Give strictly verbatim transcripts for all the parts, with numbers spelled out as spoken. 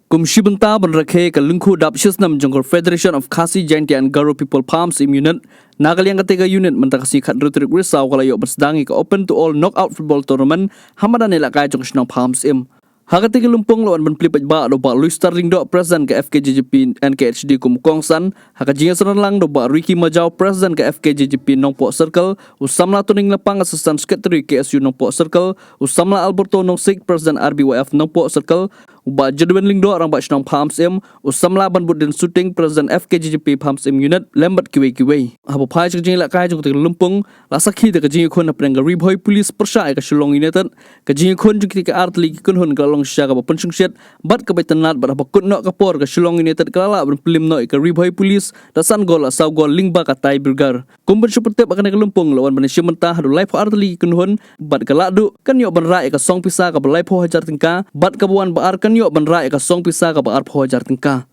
Kum shi bynta ban rakhe ka lyngkhuh dap shisnem jong ka Federation of Khasi Jaintia and Garo People Phaham Syiem Unit, na ka liang kata ka unit mynta ka sngi khathynriew tarik Risaw ka la ïoh ban sdang ïa ka open to all knockout football tournament ha madan ïalehkai jong ka shnong Phaham Syiem. Ha kata ka lympung la wan ban plie paidbah da u Bah Luistar Lyngdoh, President ka F K J J P N K H D kum u kongsan, ha ka jingïasnohlang da u Bah Ricky Majaw, President ka F K J J P Nongpoh Circle, u samla Tuning Lapang, Assistant Secretary K S U Nongpoh Circle, u samla Alberto Nongsik, President R B Y F Nongpoh Circle, u Bah Jadwin Lyngdoh, Rangbah Shnong Phaham Syiem, u samla Banbutdien Suting, President F K J J P Phaham Syiem Unit, lem bad kiwei kiwei. Haba phai sha ka jingïalehkai jong kata ka lympung, la sakhi da ka jingïakhun hapdeng ka Ri Bhoi Police pyrshah ïa ka Shillong United. Ka jingïakhun jong kita ki artylli ki kynhun ka la long shisha kaba pynshongshit bad kaba itynnad, bad haba kut noh ka por ka Shillong United ka la lah ban pynlip noh ïa ka Ri Bhoi Police da san gol la saw gol lyngba ka tiebreaker. Kum ban shu pyntip ha kane ka lympung la wan ban ïashim bynta haduh laiphew artylli ki kynhun, bad ka lah duh kan ïoh ban rah ïa ka song pisa kaba laiphew hajar tyngka, bad kaba wan ba ar kan ïoh ban rah ïa ka song pisa kaba arphew hajar tyngka.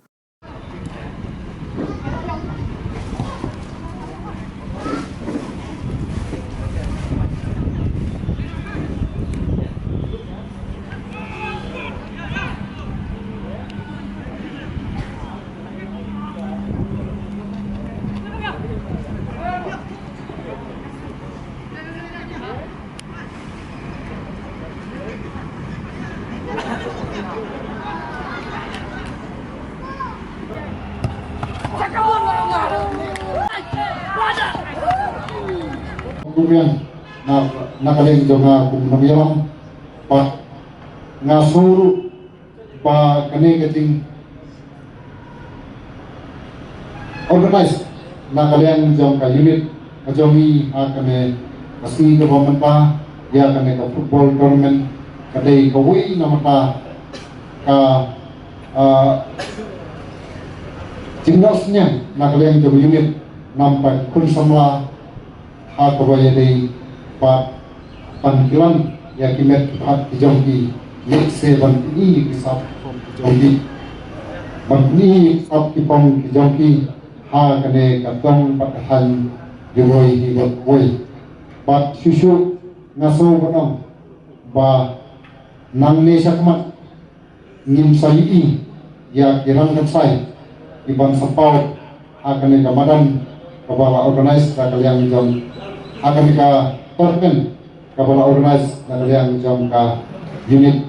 Kumne na, na ka liang jong nga kum u nongïalam, ba nga sngew ruh ba kane ka jing organize na ka liang jong ka unit ka jong ngi ha kane ka sngi kaba mynta ïa kane ka football tournament ka dei kawei na bynta ka, ah, jingnoh synñiang na ka liang jong ka unit namar ba ki khun samla ha kaba ïadei bad ban kylla ïa ki met ki phad ki jong ki, lehse ban pyni ïa ki sap ki jong ki, ban pyni ïa ki sap ki phong ki jong ki ha kane ka dong bad ka thaiñ, ïa wei hi bad wei. Bad shuh shuh nga sngew ban ong ba nangne shakhmat ngin sa ïohi ïa ki rangkynsai kiban sa paw ha kane ka madan kaba la organize da ka liang jong, ha kane ka tournament kaba la organize da ka liang jong ka unit